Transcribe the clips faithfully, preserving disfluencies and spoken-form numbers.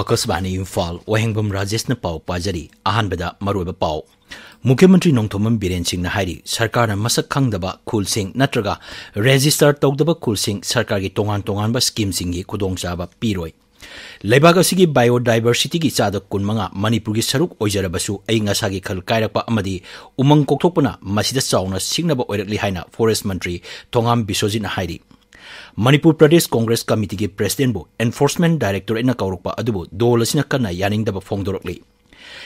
ꯑꯀꯥꯁꯕꯥꯅꯤ ꯏꯝꯐꯥꯜ, ꯋꯥꯍꯦꯡꯕꯝ ꯔꯥꯖꯦꯁꯅ ꯄꯥꯎ ꯄꯥꯖꯔꯤ꯫ ꯑꯍꯥꯟꯕꯗ ꯃꯔꯨꯑꯣꯏꯕ ꯄꯥꯎ꯫ ꯃꯨꯈ꯭ꯌ ꯃꯟꯇ꯭ꯔꯤ ꯅꯣꯡꯊꯣꯝꯕꯝ ꯕꯤꯔꯦꯟ ꯁꯤꯡꯅ ꯍꯥꯏꯔꯤ, ꯁꯔꯀꯥꯔꯅ ꯃꯁꯛ ꯈꯪꯗꯕ ꯈꯨꯜꯁꯤꯡ ꯅꯠꯇ꯭ꯔꯒ ꯔꯦꯖꯤꯁꯇꯔ ꯇꯧꯗꯕ ꯈꯨꯜꯁꯤꯡ ꯁꯔꯀꯥꯔꯒꯤ ꯇꯣꯉꯥꯟ ꯇꯣꯉꯥꯟꯕ ꯁ꯭ꯀꯤꯝꯁꯤꯡꯒꯤ ꯈꯨꯗꯣꯡꯆꯥꯕ ꯄꯤꯔꯣꯏ꯫ ꯂꯩꯕꯥꯛ ꯑꯁꯤꯒꯤ ꯕꯥꯏꯑꯣꯗꯥꯏꯕꯔꯁꯤꯇꯤꯒꯤ ꯆꯥꯗ ꯀꯨꯟꯃꯉꯥ ꯃꯅꯤꯄꯨꯔꯒꯤ ꯁꯔꯨꯛ ꯑꯣꯏꯖꯔꯕꯁꯨ, ꯑꯏꯪ ꯑꯁꯥꯒꯤ ꯈꯜ ꯀꯥꯏꯔꯛꯄ ꯑꯃꯗꯤ ꯎꯃꯪ ꯀꯣꯛꯊꯣꯛꯄꯅ ꯃꯁꯤꯗ ꯆꯥꯎꯅ ꯁꯤꯡꯅꯕ ꯑꯣꯏꯔꯛꯂꯤ ꯍꯥꯏꯅ ꯐꯣꯔꯦꯁ ꯃꯟꯇ꯭ꯔꯤ ꯊꯣꯉꯥꯝ ꯕꯤꯁ꯭ꯋꯖꯤꯠꯅ ꯍꯥꯏꯔꯤ꯫ ꯃꯅꯤꯄꯨꯔ ꯄ꯭ꯔꯗꯦꯁ ꯀꯣꯡꯒ꯭ꯔꯦꯁ ꯀꯃꯤꯇꯤꯒꯤ ꯄ꯭ꯔꯦꯁꯤꯗꯦꯟꯕꯨ ꯑꯦꯟꯐꯣꯔꯁꯃꯦꯟꯠ ꯗꯥꯏꯔꯦꯛꯇꯣꯔꯦꯠꯅ ꯀꯧꯔꯛꯄ ꯑꯗꯨꯕꯨ ꯗꯣꯜ ꯑꯁꯤꯅ ꯀꯟꯅ ꯌꯥꯅꯤꯡꯗꯕ ꯐꯣꯡꯗꯣꯔꯛꯂꯤ꯫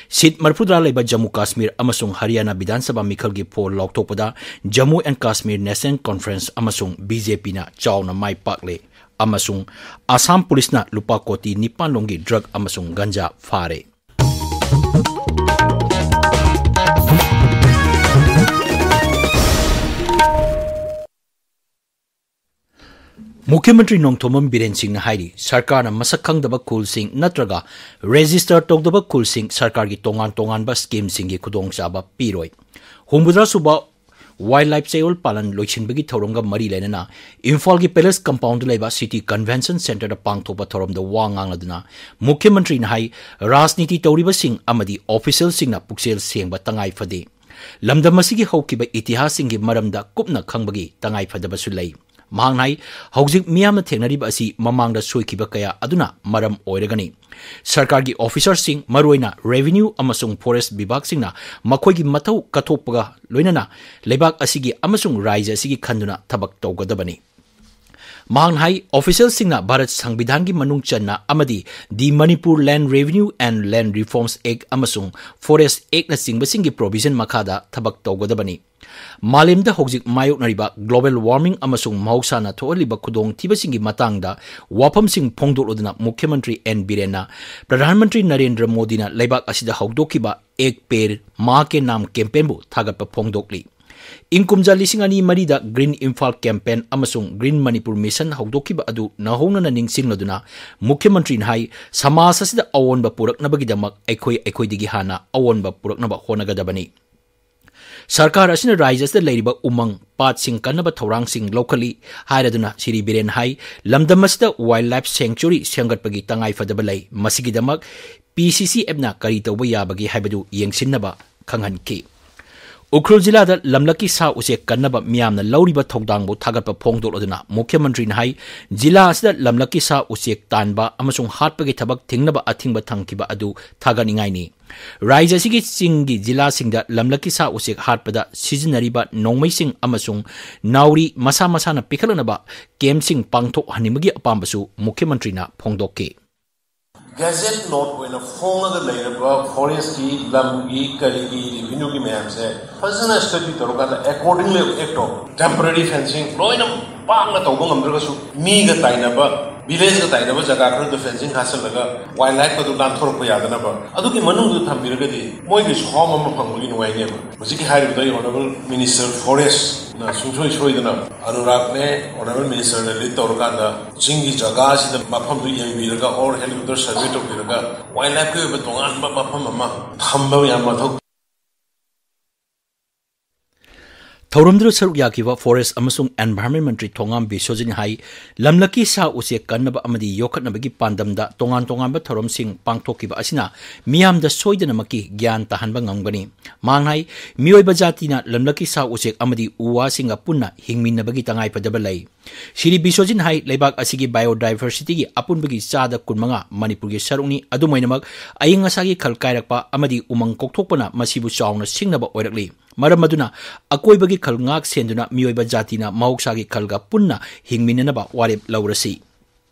ꯁꯤꯠ ꯃꯔꯤꯐꯨꯇꯔꯥ ꯂꯩꯕ ꯖꯝꯃꯨ ꯀꯥꯁꯃꯤꯔ ꯑꯃꯁꯨꯡ ꯍꯔꯤꯌꯥꯅꯥ ꯕꯤꯙꯥꯟ ꯁꯚꯥ ꯃꯤꯈꯜꯒꯤ ꯄꯣꯜ ꯂꯥꯎꯊꯣꯛꯄꯗ Jammu and Kashmir National Conference ꯑꯃꯁꯨꯡ ꯕꯤ ꯖꯦ ꯄꯤꯅ ꯆꯥꯎꯅ ꯃꯥꯏ ꯄꯥꯛꯂꯦ꯫ ꯑꯃꯁꯨꯡ ꯑꯁꯥꯝ ꯄꯨꯂꯤꯁꯅ ꯂꯨꯄꯥ ꯀꯣꯇꯤ ꯅꯤꯄꯥꯟ ꯂꯣꯝꯒꯤ ꯗ꯭ꯔꯒ ꯑꯃꯁꯨꯡ ꯒꯟꯖꯥ ꯐꯥꯔꯦ꯫ ꯃꯨꯈ꯭ꯌ ꯃꯟꯇ꯭ꯔꯤ ꯅꯣꯡꯊꯣꯝꯕꯝ ꯕꯤꯔꯦꯟ ꯁꯤꯡꯅ ꯍꯥꯏꯔꯤ, ꯁꯔꯀꯥꯔꯅ ꯃꯁꯛ ꯈꯪꯗꯕ ꯈꯨꯜꯁꯤꯡ ꯅꯠꯇ꯭ꯔꯒ ꯔꯦꯖꯤꯁꯇꯔ ꯇꯧꯗꯕ ꯈꯨꯜꯁꯤꯡ ꯁꯔꯀꯥꯔꯒꯤ ꯇꯣꯉꯥꯟ ꯇꯣꯉꯥꯟꯕ ꯁ꯭ꯀꯤꯝꯁꯤꯡꯒꯤ ꯈꯨꯗꯣꯡꯆꯥꯕ ꯄꯤꯔꯣꯏ꯫ ꯍꯨꯝꯐꯨꯇꯔꯥ ꯁꯨꯕ ꯋꯥꯏꯜꯗ ꯂꯥꯏꯐ ꯆꯌꯣꯜ ꯄꯥꯂꯟ ꯂꯣꯏꯁꯤꯟꯕꯒꯤ ꯊꯧꯔꯝꯒ ꯃꯔꯤ ꯂꯩꯅꯅ ꯏꯝꯐꯥꯜꯒꯤ ꯄꯦꯂꯦꯁ ꯀꯝꯄꯥꯎꯟꯗ ꯂꯩꯕ ꯁꯤꯇꯤ ꯀꯟꯚꯦꯟꯁꯟ ꯁꯦꯟꯇꯔꯗ ꯄꯥꯡꯊꯣꯛꯄ ꯊꯧꯔꯝꯗ ꯋꯥ ꯉꯥꯡꯂꯗꯨꯅ ꯃꯨꯈ꯭ꯌ ꯃꯟꯇ꯭ꯔꯤꯅ ꯍꯥꯏ, ꯔꯥꯖꯅꯤꯇꯤ ꯇꯧꯔꯤꯕꯁꯤꯡ ꯑꯃꯗꯤ ꯑꯣꯐꯤꯁꯤꯌꯦꯜꯁꯤꯡꯅ ꯄꯨꯛꯆꯦꯜ ꯁꯦꯡꯕ ꯇꯉꯥꯏ ꯐꯗꯦ꯫ ꯂꯝꯗꯝ ꯑꯁꯤꯒꯤ ꯍꯧꯈꯤꯕ ꯏꯇꯤꯍꯥꯁꯁꯤꯡꯒꯤ ꯃꯔꯝꯗ ꯀꯨꯞꯅ ꯈꯪꯕꯒꯤ ꯇꯉꯥꯏꯐꯗꯕꯁꯨ ꯂꯩ꯫ ꯃꯍꯥꯛꯅ ꯍꯥꯏ, ꯍꯧꯖꯤꯛ ꯃꯤꯌꯥꯝꯅ ꯊꯦꯡꯅꯔꯤꯕ ꯑꯁꯤ ꯃꯃꯥꯡꯗ ꯁꯣꯏꯈꯤꯕ ꯀꯌꯥ ꯑꯗꯨꯅ ꯃꯔꯝ ꯑꯣꯏꯔꯒꯅꯤ꯫ ꯁꯔꯀꯥꯔꯒꯤ ꯑꯣꯐꯤꯁꯔꯁꯤꯡ, ꯃꯔꯨꯑꯣꯏꯅ ꯔꯦꯚꯤꯅ꯭ꯌꯨ ꯑꯃꯁꯨꯡ ꯐꯣꯔꯦꯁ ꯕꯤꯚꯥꯒꯁꯤꯡꯅ ꯃꯈꯣꯏꯒꯤ ꯃꯊꯧ ꯀꯠꯊꯣꯛꯄꯒ ꯂꯣꯏꯅꯅ ꯂꯩꯕꯥꯛ ꯑꯁꯤꯒꯤ ꯑꯃꯁꯨꯡ ꯔꯥꯏꯖ꯭ꯌ ꯑꯁꯤꯒꯤ ꯈꯟꯗꯨꯅ ꯊꯕꯛ ꯇꯧꯒꯗꯕꯅꯤ꯫ ꯃꯍꯥꯛꯅ ꯍꯥꯏ, ꯑꯣꯐꯤꯁꯤꯌꯦꯜꯁꯤꯡꯅ ꯚꯥꯔꯠ ꯁꯪꯕꯤꯙꯥꯟꯒꯤ ꯃꯅꯨꯡ ꯆꯟꯅ ꯑꯃꯗꯤ The Manipur Land Revenue and Land Reforms Act ꯑꯃꯁꯨꯡ Forest Actꯅꯆꯤꯡꯕꯁꯤꯡꯒꯤ ꯄ꯭ꯔꯣꯚꯤꯖꯟ ꯃꯈꯥꯗ ꯊꯕꯛ ꯇꯧꯒꯗꯕꯅꯤ꯫ ꯃꯥꯂꯦꯝꯗ ꯍꯧꯖꯤꯛ ꯃꯥꯌꯣꯛꯅꯔꯤꯕ ꯒ꯭ꯂꯣꯕꯦꯜ ꯋꯥꯔꯃꯤꯡ ꯑꯃꯁꯨꯡ ꯃꯍꯧꯁꯥꯅ ꯊꯣꯛꯍꯜꯂꯤꯕ ꯈꯨꯗꯣꯡꯊꯤꯕꯁꯤꯡꯒꯤ ꯃꯇꯥꯡꯗ ꯋꯥꯐꯝꯁꯤꯡ ꯐꯣꯡꯗꯣꯛꯂꯗꯨꯅ ꯃꯨꯈ꯭ꯌ ꯃꯟꯇ꯭ꯔꯤ ꯑꯦꯟ ꯕꯤꯔꯦꯟꯅ ꯄ꯭ꯔꯙꯥꯟ ꯃꯟꯇ꯭ꯔꯤ ꯅꯔꯦꯟꯗ꯭ꯔ ꯃꯣꯗꯤꯅ ꯂꯩꯕꯥꯛ ꯑꯁꯤꯗ ꯍꯧꯗꯣꯛꯈꯤꯕ ꯑꯦꯛ ꯄꯦꯔ ꯃꯥ ꯀꯦ ꯅꯥꯝ ꯀꯦꯝꯄꯦꯟꯕꯨ ꯊꯥꯒꯠꯄ ꯐꯣꯡꯗꯣꯛꯂꯤ꯫ ꯏꯪ ꯀꯨꯝꯖꯥ ꯂꯤꯁꯤꯡ ꯑꯅꯤ ꯃꯔꯤꯗ ꯒ꯭ꯔꯤꯟ ꯏꯝꯐꯥꯜ ꯀꯦꯝꯄꯦꯟ ꯑꯃꯁꯨꯡ ꯒ꯭ꯔꯤꯟ ꯃꯅꯤꯄꯨꯔ ꯃꯤꯁꯟ ꯍꯧꯗꯣꯛꯈꯤꯕ ꯑꯗꯨ ꯅꯧꯍꯧꯅꯅ ꯅꯤꯡꯁꯤꯡꯂꯗꯨꯅ ꯃꯨꯈ꯭ꯌ ꯃꯟꯇ꯭ꯔꯤꯅ ꯍꯥꯏ, ꯁꯃꯥꯖ ꯑꯁꯤꯗ ꯑꯑꯣꯟꯕ ꯄꯨꯔꯛꯅꯕꯒꯤꯗꯃꯛ ꯑꯩꯈꯣꯏ ꯑꯩꯈꯣꯏꯗꯒꯤ ꯍꯥꯟꯅ ꯑꯑꯣꯟꯕ ꯄꯨꯔꯛꯅꯕ ꯍꯣꯠꯅꯒꯗꯕꯅꯤ꯫ ꯁꯔꯀꯥꯔ ꯑꯁꯤꯅ ꯔꯥꯖ꯭ꯌ ꯑꯁꯤꯗ ꯂꯩꯔꯤꯕ ꯎꯃꯪ, ꯄꯥꯠꯁꯤꯡ ꯀꯟꯅꯕ ꯊꯧꯔꯥꯡꯁꯤꯡ ꯂꯧꯈꯠꯂꯤ ꯍꯥꯏꯔꯗꯨꯅ ꯁ꯭ꯔꯤ ꯕꯤꯔꯦꯟ ꯍꯥꯏ, ꯂꯝꯗꯝ ꯑꯁꯤꯗ wildlife sanctuary ꯁꯦꯝꯒꯠꯄꯒꯤ ꯇꯉꯥꯏ ꯐꯗꯕ ꯂꯩ꯫ ꯃꯁꯤꯒꯤꯗꯃꯛ P C C Fꯅ ꯀꯔꯤ ꯇꯧꯕ ꯌꯥꯕꯒꯦ ꯍꯥꯏꯕꯗꯨ ꯌꯦꯡꯁꯤꯟꯅꯕ ꯈꯪꯍꯟꯈꯤ꯫ ꯎꯈ꯭ꯔꯨꯜ ꯖꯤꯂꯥꯗ ꯂꯝꯂꯛꯀꯤ ꯁꯥ ꯎꯆꯦꯛ ꯀꯟꯅꯕ ꯃꯤꯌꯥꯝꯅ ꯂꯧꯔꯤꯕ ꯊꯧꯗꯥꯡꯕꯨ ꯊꯥꯒꯠꯄ ꯐꯣꯡꯗꯣꯛꯂꯗꯨꯅ ꯃꯨꯈ꯭ꯌꯃꯟꯇ꯭ꯔꯤꯅ ꯍꯥꯏ, ꯖꯤꯂꯥ ꯑꯁꯤꯗ ꯂꯝꯂꯛꯀꯤ ꯁꯥ ꯎꯆꯦꯛ ꯇꯥꯟꯕ ꯑꯃꯁꯨꯡ ꯍꯥꯠꯄꯒꯤ ꯊꯕꯛ ꯊꯤꯡꯅꯕ ꯑꯊꯤꯡꯕ ꯊꯝꯈꯤꯕ ꯑꯗꯨ ꯊꯥꯒꯠꯅꯤꯡꯉꯥꯏꯅꯤ꯫ ꯔꯥꯖ꯭ꯌ ꯑꯁꯤꯒꯤ ꯆꯤꯡꯒꯤ ꯖꯤꯂꯥꯁꯤꯡꯗ ꯂꯝꯂꯛꯀꯤ ꯁꯥ ꯎꯆꯦꯛ ꯍꯥꯠꯄꯗ ꯁꯤꯖꯤꯟꯅꯔꯤꯕ ꯅꯣꯡꯃꯩꯁꯤꯡ ꯑꯃꯁꯨꯡ ꯅꯥꯎꯔꯤ ꯃꯁꯥ ꯃꯁꯥꯅ ꯄꯤꯈꯠꯂꯛꯅꯕ ꯀꯦꯝꯞꯁꯤꯡ ꯄꯥꯡꯊꯣꯛꯍꯟꯅꯤꯡꯕꯒꯤ ꯑꯄꯥꯝꯕꯁꯨ ꯃꯨꯈ꯭ꯌꯃꯟꯇ꯭ꯔꯤꯅ ꯐꯣꯡꯗꯣꯛꯈꯤ꯫ Gazette note ꯑꯣꯏꯅ ꯐꯣꯡꯉꯒ ꯂꯩꯔꯕ forestꯀꯤ ꯂꯝꯒꯤ ꯀꯔꯤꯒꯤ revenueꯒꯤ ꯃꯌꯥꯝꯁꯦ ꯐꯖꯅ study ꯇꯧꯔꯀꯥꯟꯗ accordingly act ꯇꯧ꯫ Temporary fencing ꯂꯣꯏꯅ ꯄꯥꯛꯅ ꯇꯧꯕ ꯉꯝꯗ꯭ꯔꯒꯁꯨ ꯃꯤꯒ ꯇꯥꯏꯅꯕ, villageꯀ ꯇꯥꯏꯅꯕ ꯖꯒꯥ ꯈꯔꯗ fencing ꯈꯥꯁꯜꯂꯒ wildlifeꯀ ꯑꯗꯨ ꯂꯥꯟꯊꯣꯔꯛꯄ ꯌꯥꯗꯅꯕ ꯑꯗꯨꯒꯤ ꯃꯅꯨꯡꯗꯨꯗ ꯊꯝꯕꯤꯔꯒꯗꯤ ꯃꯣꯏꯒꯤꯁꯨ ꯍꯣꯝ ꯑꯃ ꯐꯪꯕꯒꯤ ꯅꯨꯡꯉꯥꯏꯅꯦꯕ꯫ ꯍꯧꯖꯤꯛꯀꯤ ꯍꯥꯏꯔꯤꯕꯗꯣ ꯑꯩ Honourable Minister Forestꯅ ꯁꯨꯡꯁꯣꯏ ꯁꯣꯏꯗꯅ ꯑꯅꯨꯔꯥꯒꯅꯦ Honourable Ministerꯅ lead ꯇꯧꯔꯀꯥꯟꯗ ꯆꯤꯡꯒꯤ ꯖꯒꯥꯁꯤꯗ ꯃꯐꯝꯗꯨ ꯌꯦꯡꯕꯤꯔꯒ or helicopter survey ꯇꯧꯕꯤꯔꯒ wildlifeꯀꯤ ꯑꯣꯏꯕ ꯇꯣꯉꯥꯟꯕ ꯃꯐꯝ ꯑꯃ ꯊꯝꯕ ꯌꯥꯝ ꯃꯊꯧ ꯊꯧꯔꯝꯗꯨꯗ ꯁꯔꯨꯛ ꯌꯥꯈꯤꯕ Forest ꯑꯃꯁꯨꯡ Environment ꯃꯟꯇ꯭ꯔꯤ ꯊꯣꯉꯥꯝ ꯕꯤꯁ꯭ꯋꯖꯤꯠꯅ ꯍꯥꯏ, ꯂꯝꯂꯛꯀꯤ ꯁꯥ ꯎꯆꯦꯛ ꯀꯟꯅꯕ ꯑꯃꯗꯤ ꯌꯣꯛꯈꯠꯅꯕꯒꯤ ꯄꯥꯟꯗꯝꯗ ꯇꯣꯉꯥꯟ ꯇꯣꯉꯥꯟꯕ ꯊꯧꯔꯝꯁꯤꯡ ꯄꯥꯡꯊꯣꯛꯈꯤꯕ ꯑꯁꯤꯅ ꯃꯤꯌꯥꯝꯗ ꯁꯣꯏꯗꯅꯃꯛꯀꯤ ꯒ꯭ꯌꯥꯟ ꯇꯥꯍꯟꯕ ꯉꯝꯒꯅꯤ꯫ ꯃꯍꯥꯛꯅ ꯍꯥꯏ, ꯃꯤꯑꯣꯏꯕ ꯖꯥꯇꯤꯅ ꯂꯝꯂꯛꯀꯤ ꯁꯥ ꯎꯆꯦꯛ ꯑꯃꯗꯤ ꯎ ꯋꯥꯁꯤꯡꯒ ꯄꯨꯟꯅ ꯍꯤꯡꯃꯤꯟꯅꯕꯒꯤ ꯇꯉꯥꯏꯐꯗꯕ ꯂꯩ꯫ ꯁ꯭ꯔꯤ ꯕꯤꯁ꯭ꯋꯖꯤꯠꯅ ꯍꯥꯏ, ꯂꯩꯕꯥꯛ ꯑꯁꯤꯒꯤ biodiversityꯒꯤ ꯑꯄꯨꯟꯕꯒꯤ ꯆꯥꯗ ꯀꯨꯟꯃꯉꯥ ꯃꯅꯤꯄꯨꯔꯒꯤ ꯁꯔꯨꯛꯅꯤ꯫ ꯑꯗꯨꯝ ꯑꯣꯏꯅꯃꯛ, ꯑꯏꯪ ꯑꯁꯥꯒꯤ ꯈꯜ ꯀꯥꯏꯔꯛꯄ ꯑꯃꯗꯤ ꯎꯃꯪ ꯀꯣꯛꯊꯣꯛꯄꯅ ꯃꯁꯤꯕꯨ ꯆꯥꯎꯅ ꯁꯤꯡꯅꯕ ꯑꯣꯏꯔꯛꯂꯤ꯫ ꯃꯔꯝ ꯑꯗꯨꯅ ꯑꯀꯣꯏꯕꯒꯤ ꯈꯜ ꯉꯥꯛ ꯁꯦꯟꯗꯨꯅ ꯃꯤꯑꯣꯏꯕ ꯖꯥꯇꯤꯅ ꯃꯍꯧꯁꯥꯒꯤ ꯈꯜꯒ ꯄꯨꯟꯅ ꯍꯤꯡꯃꯤꯟꯅꯅꯕ ꯋꯥꯔꯦꯞ ꯂꯧꯔꯁꯤ꯫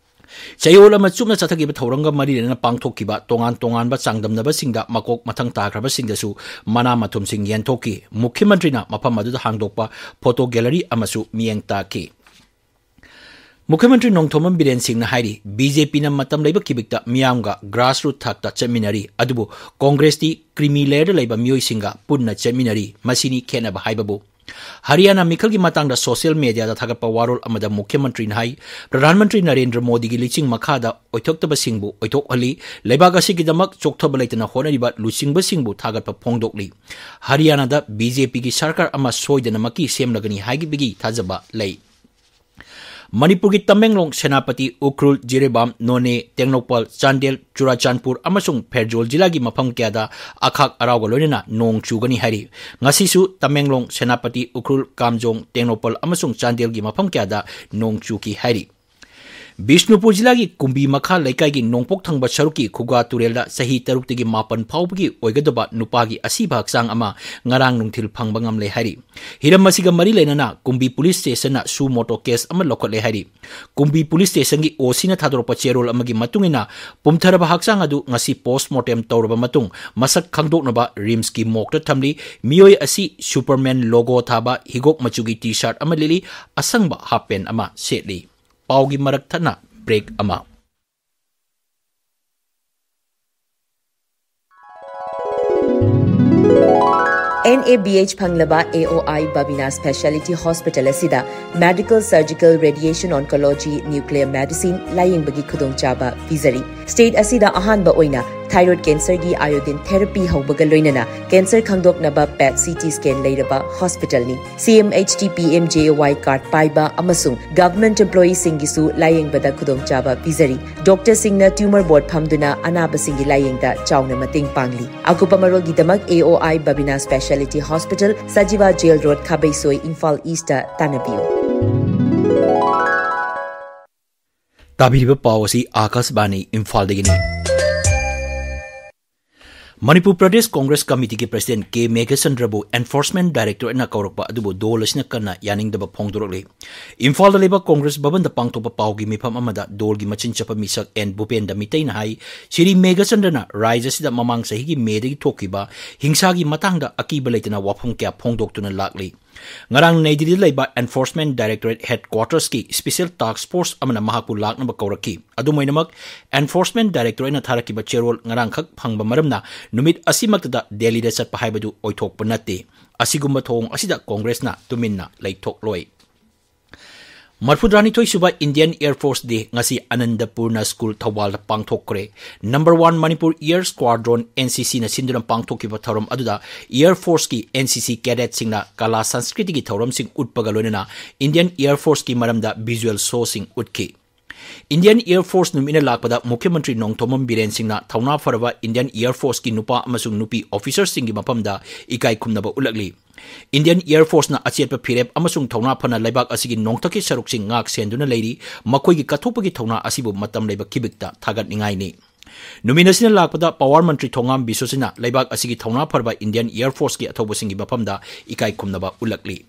ꯆꯌꯣꯜ ꯑꯃ ꯆꯨꯞꯅ ꯆꯠꯊꯈꯤꯕ ꯊꯧꯔꯝꯒ ꯃꯔꯤ ꯂꯩꯅꯅ ꯄꯥꯡꯊꯣꯛꯈꯤꯕ ꯇꯣꯉꯥꯟ ꯇꯣꯉꯥꯟꯕ ꯆꯥꯡꯗꯝꯅꯕꯁꯤꯡꯗ ꯃꯀꯣꯛ ꯃꯊꯪ ꯇꯥꯈ꯭ꯔꯕꯁꯤꯡꯗꯁꯨ ꯃꯅꯥ ꯃꯊꯨꯝꯁꯤꯡ ꯌꯦꯟꯊꯣꯛꯈꯤ꯫ ꯃꯨꯈ꯭ꯌꯃꯟꯇ꯭ꯔꯤꯅ ꯃꯐꯝ ꯑꯗꯨꯗ ꯍꯥꯡꯗꯣꯛꯄ photo gallery ꯑꯃꯁꯨ ꯃꯤꯠꯌꯦꯡ ꯇꯥꯛꯈꯤ꯫ ꯃꯨꯈ꯭ꯌꯃꯟꯇ꯭ꯔꯤ ꯅꯣꯡꯊꯣꯝꯕꯝ ꯕꯤꯔꯦꯟ ꯁꯤꯡꯅ ꯍꯥꯏꯔꯤ, BJPꯅ ꯃꯇꯝ ꯂꯩꯕ ꯀꯤꯕꯤꯛꯇ ꯃꯤꯌꯥꯝꯒ grassroot ꯊꯥꯛꯇ ꯆꯠꯃꯤꯟꯅꯔꯤ, ꯑꯗꯨꯕꯨ ꯀꯣꯡꯒ꯭ꯔꯦꯁꯇꯤ creamy layerꯗ ꯂꯩꯕ ꯃꯤꯑꯣꯏꯁꯤꯡꯒ ꯄꯨꯟꯅ ꯆꯠꯃꯤꯟꯅꯔꯤ꯫ ꯃꯁꯤꯅꯤ ꯈꯦꯠꯅꯕ ꯍꯥꯏꯕꯕꯨ꯫ ꯍꯔꯤꯌꯥꯅꯥ ꯃꯤꯈꯜꯒꯤ ꯃꯇꯥꯡꯗ ꯁꯣꯁꯤꯌꯦꯜ ꯃꯦꯗꯤꯌꯥꯗ ꯊꯥꯒꯠꯄ ꯋꯥꯔꯣꯜ ꯑꯃꯗ ꯃꯨꯈ꯭ꯌ ꯃꯟꯇ꯭ꯔꯤꯅ ꯍꯥꯏ, ꯄ꯭ꯔꯙꯥꯟ ꯃꯟꯇ꯭ꯔꯤ ꯅꯔꯦꯟꯗ꯭ꯔ ꯃꯣꯗꯤꯒꯤ ꯂꯤꯆꯤꯡ ꯃꯈꯥꯗ ꯑꯣꯏꯊꯣꯛꯇꯕꯁꯤꯡꯕꯨ ꯑꯣꯏꯊꯣꯛꯍꯜꯂꯤ, ꯂꯩꯕꯥꯛ ꯑꯁꯤꯒꯤꯗꯃꯛ ꯆꯣꯛꯊꯕ ꯂꯩꯇꯅ ꯍꯣꯠꯅꯔꯤꯕ ꯂꯨꯆꯤꯡꯕꯁꯤꯡꯕꯨ ꯊꯥꯒꯠꯄ ꯐꯣꯡꯗꯣꯛꯂꯤ꯫ ꯍꯔꯤꯌꯥꯅꯥꯗ ꯕꯤ ꯖꯦ ꯄꯤꯒꯤ ꯁꯔꯀꯥꯔ ꯑꯃ ꯁꯣꯏꯗꯅꯃꯛꯀꯤ ꯁꯦꯝꯂꯒꯅꯤ ꯍꯥꯏꯕꯒꯤ ꯊꯥꯖꯕ ꯂꯩ꯫ ꯃꯅꯤꯄꯨꯔꯒꯤ ꯇꯃꯦꯡꯂꯣꯡ, ꯁꯦꯅꯥꯄꯇꯤ, ꯎꯈ꯭ꯔꯨꯜ, ꯖꯤꯔꯤꯕꯥꯝ, ꯅꯣꯅꯦ, ꯇꯦꯡꯅꯧꯄꯜ, ꯆꯥꯟꯗꯦꯜ, ꯆꯨꯔꯥꯆꯥꯟꯄꯨꯔ ꯑꯃꯁꯨꯡ ꯐꯦꯔꯖꯣꯜ ꯖꯤꯂꯥꯒꯤ ꯃꯐꯝ ꯀꯌꯥꯗ ꯑꯈꯥꯛ ꯑꯔꯥꯎꯒ ꯂꯣꯏꯅꯅ ꯅꯣꯡ ꯆꯨꯒꯅꯤ ꯍꯥꯏꯔꯤ꯫ ꯉꯁꯤꯁꯨ ꯇꯃꯦꯡꯂꯣꯡ, ꯁꯦꯅꯥꯄꯇꯤ, ꯎꯈ꯭ꯔꯨꯜ, ꯀꯥꯝꯖꯣꯡ, ꯇꯦꯡꯅꯧꯄꯜ ꯑꯃꯁꯨꯡ ꯆꯥꯟꯗꯦꯜꯒꯤ ꯃꯐꯝ ꯀꯌꯥꯗ ꯅꯣꯡ ꯆꯨꯈꯤ ꯍꯥꯏꯔꯤ꯫ ꯕꯤꯁꯅꯨꯄꯨꯔ ꯖꯤꯂꯥꯒꯤ ꯀꯨꯝꯕꯤ ꯃꯈꯥ ꯂꯩꯀꯥꯏꯒꯤ ꯅꯣꯡꯄꯣꯛ ꯊꯪꯕ ꯁꯔꯨꯛꯀꯤ ꯈꯨꯒꯥ ꯇꯨꯔꯦꯜꯗ ꯆꯍꯤ ꯇꯔꯨꯛꯇꯒꯤ ꯃꯥꯄꯟ ꯐꯥꯎꯕꯒꯤ ꯑꯣꯏꯒꯗꯕ ꯅꯨꯄꯥꯒꯤ ꯑꯁꯤꯕ ꯍꯛꯆꯥꯡ ꯑꯃ ꯉꯔꯥꯡ ꯅꯨꯡꯊꯤꯜ ꯐꯪꯕ ꯉꯝꯂꯦ ꯍꯥꯏꯔꯤ꯫ ꯍꯤꯔꯝ ꯑꯁꯤꯒ ꯃꯔꯤ ꯂꯩꯅꯅ ꯀꯨꯝꯕꯤ ꯄꯨꯂꯤꯁ ꯁ꯭ꯇꯦꯁꯟꯅ ꯁꯨ ꯃꯣꯇꯣ ꯀꯦꯁ ꯑꯃ ꯂꯧꯈꯠꯂꯦ ꯍꯥꯏꯔꯤ꯫ ꯀꯨꯝꯕꯤ ꯄꯨꯂꯤꯁ ꯁ꯭ꯇꯦꯁꯟꯒꯤ ꯑꯣ ꯁꯤꯅ ꯊꯥꯗꯣꯔꯛꯄ ꯆꯦꯔꯣꯜ ꯑꯃꯒꯤ ꯃꯇꯨꯡ ꯏꯟꯅ, ꯄꯨꯝꯊꯔꯕ ꯍꯛꯆꯥꯡ ꯑꯗꯨ ꯉꯁꯤ ꯄꯣꯁꯃꯣꯔꯇꯦꯝ ꯇꯧꯔꯕ ꯃꯇꯨꯡ ꯃꯁꯛ ꯈꯪꯗꯣꯛꯅꯕ ꯔꯤꯝꯁꯀꯤ ꯃꯣꯔꯒꯇ ꯊꯝꯂꯤ꯫ ꯃꯤꯑꯣꯏ ꯑꯁꯤ ꯁꯨꯄꯔꯃꯦꯟ ꯂꯣꯒꯣ ꯊꯥꯕ ꯍꯤꯒꯣꯛ ꯃꯆꯨꯒꯤ ꯇꯤ ꯁꯥꯔꯠ ꯑꯃ ꯂꯤꯠꯂꯤ, ꯑꯁꯪꯕ ꯍꯥꯞ ꯄꯦꯟ ꯑꯃ ꯁꯦꯠꯂꯤ꯫ ꯄꯥꯎꯒꯤ ꯃꯔꯛ ꯊꯠꯅ ꯕ꯭ꯔꯦꯛ ꯑꯃ꯫ ꯑꯦꯟ ꯑꯦ ꯕꯤ ꯑꯩꯆ ꯐꯪꯂꯕ A O I Babina speciality hospital ꯑꯁꯤꯗ medical, surgical, radiation oncology, nuclear medicine ꯂꯥꯌꯦꯡꯕꯒꯤ ꯈꯨꯗꯣꯡꯆꯥꯕ ꯄꯤꯖꯔꯤ꯫ ꯁ꯭ꯇꯦꯠ ꯑꯁꯤꯗ ꯑꯍꯥꯟꯕ ꯑꯣꯏꯅ ꯊꯥꯏꯔꯣꯏꯗ ꯀꯦꯟꯁꯔꯒꯤ ꯑꯥꯏꯑꯣꯗꯤꯟ ꯊꯦꯔꯥꯄꯤ ꯍꯧꯕꯒ ꯂꯣꯏꯅꯅ ꯀꯦꯟꯁꯔ ꯈꯪꯗꯣꯛꯅꯕ ꯄꯦꯠ ꯁꯤ ꯇꯤ ꯁ꯭ꯀꯦꯟ ꯂꯩꯔꯕ ꯍꯣꯁꯄꯤꯇꯥꯜꯅꯤ꯫ C M H T P M J A Y card ꯄꯥꯏꯕ ꯑꯃꯁꯨꯡ ꯒꯚꯔꯟꯃꯦꯟꯠ ꯑꯦꯝꯄ꯭ꯂꯣꯌꯤꯁꯤꯡꯒꯤꯁꯨ ꯂꯥꯌꯦꯡꯕꯗ ꯈꯨꯗꯣꯡꯆꯥꯕ ꯄꯤꯖꯔꯤ꯫ ꯗꯣꯛꯇꯔꯁꯤꯡꯅ ꯇ꯭ꯌꯨꯃꯔ ꯕꯣꯔꯗ ꯐꯝꯗꯨꯅ ꯑꯅꯥꯕꯁꯤꯡꯒꯤ ꯂꯥꯌꯦꯡꯗ ꯆꯥꯎꯅ ꯃꯇꯦꯡ ꯄꯥꯡꯂꯤ꯫ ꯑꯀꯨꯞꯄ ꯃꯔꯣꯜꯒꯤꯗꯃꯛ A O I Babina speciality hospital, Sajiwa jail road, Khabeisoi, Imphal east ꯇꯥꯟꯅꯕꯤꯌꯨ꯫ ꯇꯥꯕꯤꯔꯤꯕ ꯄꯥꯎ ꯑꯁꯤ ꯑꯥꯀꯥꯁꯕꯥꯅꯤ ꯏꯝꯐꯥꯜꯗꯒꯤꯅꯤ꯫ ꯃꯅꯤꯄꯨꯔ ꯄ꯭ꯔꯗꯦꯁ ꯀꯣꯡꯒ꯭ꯔꯦꯁ ꯀꯃꯤꯇꯤꯒꯤ ꯄ꯭ꯔꯁꯤꯗꯦꯟꯠ ꯀꯦ ꯃꯦꯘꯆꯟꯗ꯭ꯔꯕꯨ ꯑꯦꯟꯐꯣꯔꯁꯃꯦꯟꯠ ꯗꯥꯏꯔꯦꯛꯇꯣꯔꯦꯠꯅ ꯀꯧꯔꯛꯄ ꯑꯗꯨꯕꯨ ꯗꯣꯜ ꯑꯁꯤꯅ ꯀꯟꯅ ꯌꯥꯅꯤꯡꯗꯕ ꯐꯣꯡꯗꯣꯔꯛꯂꯤ꯫ ꯏꯝꯐꯥꯜꯗ ꯂꯩꯕ ꯀꯣꯡꯒ꯭ꯔꯦꯁ ꯚꯕꯟꯗ ꯄꯥꯡꯊꯣꯛꯄ ꯄꯥꯎꯒꯤ ꯃꯤꯐꯝ ꯑꯃꯗ ꯗꯣꯜꯒꯤ ꯃꯆꯤꯟ ꯆꯠꯄ ꯃꯤꯁꯛ ꯑꯦꯟ ꯚꯨꯄꯦꯟꯗ ꯃꯤꯇꯩꯅ ꯍꯥꯏ, ꯁ꯭ꯔꯤ ꯃꯦꯘꯆꯟꯗ꯭ꯔꯅ ꯔꯥꯏꯖ꯭ꯌ ꯑꯁꯤꯗ ꯃꯃꯥꯡ ꯆꯍꯤꯒꯤ ꯃꯦꯗꯒꯤ ꯊꯣꯛꯈꯤꯕ ꯍꯤꯡꯁꯥꯒꯤ ꯃꯇꯥꯡꯗ ꯑꯀꯤꯕ ꯂꯩꯇꯅ ꯋꯥꯐꯝ ꯀꯌꯥ ꯐꯣꯡꯗꯣꯛꯇꯨꯅ ꯂꯥꯛꯂꯤ꯫ ꯉꯔꯥꯡ ꯅꯩ ꯗꯤꯜꯂꯤꯗ ꯂꯩꯕ Enforcement Directorate Headquartersꯀꯤ Special Task Force ꯑꯃꯅ ꯃꯍꯥꯛꯄꯨ ꯂꯥꯛꯅꯕ ꯀꯧꯔꯛꯈꯤ꯫ ꯑꯗꯨꯝ ꯑꯣꯏꯅꯃꯛ, Enforcement Directorateꯅ ꯊꯥꯔꯛꯈꯤꯕ ꯆꯦꯔꯣꯜ ꯉꯔꯥꯡꯈꯛ ꯐꯪꯕ ꯃꯔꯝꯅ ꯅꯨꯃꯤꯠ ꯑꯁꯤꯃꯛꯇꯗ ꯗꯦꯜꯂꯤꯗ ꯆꯠꯄ ꯍꯥꯏꯕꯗꯨ ꯑꯣꯏꯊꯣꯛꯄ ꯅꯠꯇꯦ꯫ ꯑꯁꯤꯒꯨꯝꯕ ꯊꯧꯑꯣꯡ ꯑꯁꯤꯗ ꯀꯣꯡꯒ꯭ꯔꯦꯁꯅ ꯇꯨꯃꯤꯟꯅ ꯂꯩꯊꯣꯛꯂꯣꯏ꯫ ꯃꯔꯐꯨꯇꯔꯥꯅꯤꯊꯣꯏ ꯁꯨꯕ Indian Air Force Day ꯉꯁꯤ ꯑꯅꯟꯗꯄꯨꯔꯅ ꯁ꯭ꯀꯨꯜ ꯊꯧꯕꯥꯜꯗ ꯄꯥꯡꯊꯣꯛꯈ꯭ꯔꯦ꯫ Number One Manipur Air Squadron, NCCꯅ ꯁꯤꯟꯗꯨꯅ ꯄꯥꯡꯊꯣꯛꯈꯤꯕ ꯊꯧꯔꯝ ꯑꯗꯨꯗ Air Forceꯀꯤ NCC cadetꯁꯤꯡꯅ ꯀꯂꯥ ꯁꯪꯁꯀ꯭ꯔꯤꯇꯤꯒꯤ ꯊꯧꯔꯝꯁꯤꯡ ꯎꯠꯄꯒ ꯂꯣꯏꯅꯅ Indian Air Forceꯀꯤ ꯃꯔꯝꯗ visual showꯁꯤꯡ ꯎꯠꯈꯤ꯫ Indian Air Force ꯅꯨꯃꯤꯠꯅ ꯂꯥꯛꯄꯗ ꯃꯨꯈ꯭ꯌ ꯃꯟꯇ꯭ꯔꯤ ꯅꯣꯡꯊꯣꯝꯕꯝ ꯕꯤꯔꯦꯟ ꯁꯤꯡꯅ ꯊꯧꯅꯥ ꯐꯔꯕ Indian Air Forceꯀꯤ ꯅꯨꯄꯥ ꯑꯃꯁꯨꯡ ꯅꯨꯄꯤ officerꯁꯤꯡꯒꯤ ꯃꯐꯝꯗ ꯏꯀꯥꯏ ꯈꯨꯝꯅꯕ ꯎꯠꯂꯛꯂꯤ꯫ Indian Air Forceꯅ ꯑꯆꯦꯠꯄ ꯐꯤꯔꯦꯞ ꯑꯃꯁꯨꯡ ꯊꯧꯅꯥ ꯐꯅ ꯂꯩꯕꯥꯛ ꯑꯁꯤꯒꯤ ꯅꯣꯡꯊꯛꯀꯤ ꯁꯔꯨꯛꯁꯤꯡ ꯉꯥꯛ ꯁꯦꯟꯗꯨꯅ ꯂꯩꯔꯤ, ꯃꯈꯣꯏꯒꯤ ꯀꯠꯊꯣꯛꯄꯒꯤ ꯊꯧꯅꯥ ꯑꯁꯤꯕꯨ ꯃꯇꯝ ꯂꯩꯕ ꯈꯤꯕꯤꯛꯇ ꯊꯥꯒꯠꯅꯤꯡꯉꯥꯏꯅꯤ꯫ ꯅꯨꯃꯤꯠ ꯑꯁꯤꯅ ꯂꯥꯛꯄꯗ Power ꯃꯟꯇ꯭ꯔꯤ ꯊꯣꯉꯥꯝ ꯕꯤꯁ꯭ꯋꯁꯤꯅ ꯂꯩꯕꯥꯛ ꯑꯁꯤꯒꯤ ꯊꯧꯅꯥ ꯐꯔꯕ Indian Air Forceꯀꯤ ꯑꯊꯧꯕꯁꯤꯡꯒꯤ ꯃꯐꯝꯗ ꯏꯀꯥꯏ ꯈꯨꯝꯅꯕ ꯎꯠꯂꯛꯂꯤ꯫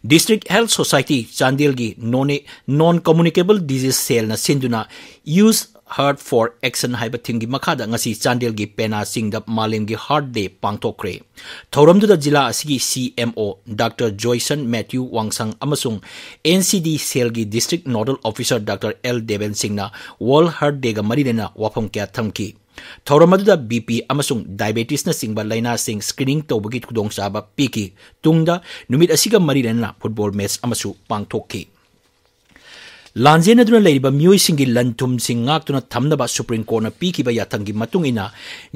District Health Society ꯆꯥꯟꯗꯦꯜꯒꯤ Non, Non Communicable Disease Cellꯅ ꯁꯤꯟꯗꯨꯅ Use Heart for Action ꯍꯥꯏꯕ themeꯒꯤ ꯃꯈꯥꯗ ꯉꯁꯤ ꯆꯥꯟꯗꯦꯜꯒꯤ ꯄꯦꯅꯥ ꯆꯤꯡꯗ ꯃꯥꯂꯦꯝꯒꯤ Heart Day ꯄꯥꯡꯊꯣꯛꯈ꯭ꯔꯦ꯫ ꯊꯧꯔꯝꯗꯨꯗ ꯖꯤꯂꯥ ꯑꯁꯤꯒꯤ CMO Doctor Joyson Matthew Wangsang ꯑꯃꯁꯨꯡ NCD Cellꯒꯤ District Nodal Officer Doctor L Deben ꯁꯤꯡꯅ World Heart Dayꯒ ꯃꯔꯤ ꯂꯩꯅꯅ ꯋꯥꯐꯝ ꯀꯌꯥ ꯊꯝꯈꯤ꯫ ꯊꯧꯔꯝ ꯑꯗꯨꯗ BP ꯑꯃꯁꯨꯡ diabetesꯅꯆꯤꯡꯕ ꯂꯥꯏꯅꯥꯁꯤꯡ screening ꯇꯧꯕꯒꯤ ꯈꯨꯗꯣꯡꯆꯥꯕ ꯄꯤꯈꯤ꯫ ꯇꯨꯡꯗ ꯅꯨꯃꯤꯠ ꯑꯁꯤꯒ ꯃꯔꯤ ꯂꯩꯅꯅ football match ꯑꯃꯁꯨ ꯄꯥꯡꯊꯣꯛꯈꯤ꯫ ꯂꯥꯟꯖꯦꯟꯅꯗꯨꯅ ꯂꯩꯔꯤꯕ ꯃꯤꯑꯣꯏꯁꯤꯡꯒꯤ ꯂꯟ ꯊꯨꯝꯁꯤꯡ ꯉꯥꯛꯇꯨꯅ ꯊꯝꯅꯕ Supreme Courtꯅ ꯄꯤꯈꯤꯕ ꯌꯥꯊꯪꯒꯤ ꯃꯇꯨꯡ ꯏꯟꯅ,